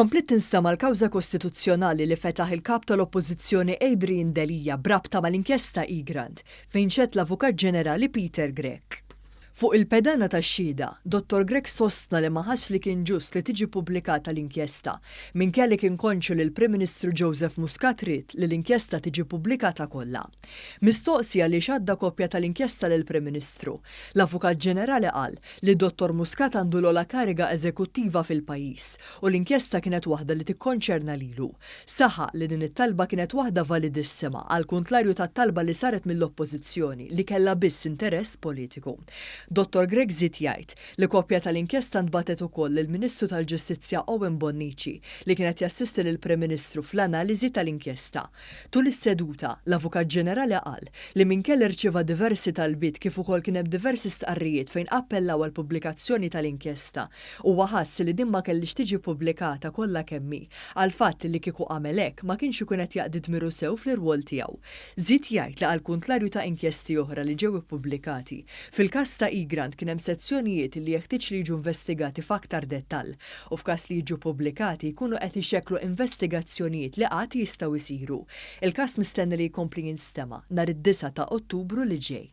Kompliet tinstema' l-kawża kostituzzjonali li fetaħ il-Kap tal-Oppożizzjoni Adrian Delia b'rabta mal-inkjesta Egrant, fejn xehed l-Avukat Ġenerali Peter Grech. Fuq il-pedana tax-xhieda, Dottor Grech sostna li ma ħassx li kien ġust li tiġi pubblikata l-inkjesta, minkejja li kien konxju li l-Prim Ministru Joseph Muscat ried li l-inkjesta tiġi pubblikata kollha. Mistoqsi għaliex għadda kopja tal-inkjesta lill-Prim Ministru, l-Avukat Ġenerali qal li Dottor Muscat għandu l-ogħla kariga eżekuttiva fil-pajjiż u l-inkjesta kienet waħda li tikkonċerna lilu. Saħaq li din it-talba kienet waħda validissima għall-kuntlarju tat-talba li saret mill-Oppożizzjoni li kellha biss interess politiku. Dottor Grech żied jgħid li kopja tal-inkjesta ntbagħtet ukoll lill-Ministru tal-Ġustizzja Owen Bonnici li kien qed jassisti lill-Prim Ministru fl-analiżi tal-inkjesta. Tul is-seduta, l-Avukat Ġenerali qal li minkejja li rċieva diversi talbiet kif ukoll kien hemm diversi stqarrijiet fejn appellaw għall-pubblikazzjoni tal-inkjesta, huwa ħass li din ma kellhiex tiġi ppubblikata kollha kemm hi għall-fatt li kieku għamel hekk ma kienx ikun qed jaqdi dmiru sew fl-irwol tiegħu. Żied jgħid li għall-kuntlarju ta' inkjesti oħra li ġew ippubblikati, fil-każ ta' Egrant kien hemm sezzjonijiet li jeħtieġ li jiġu investigati f'aktar dettall u f'każ li jiġu ppubblikati jkunu qed ixekklu investigazzjonijiet li għad jistgħu jsiru. Il-każ mistenni li jkompli jinstema' nhar id-disgħa ta' Ottubru li ġej.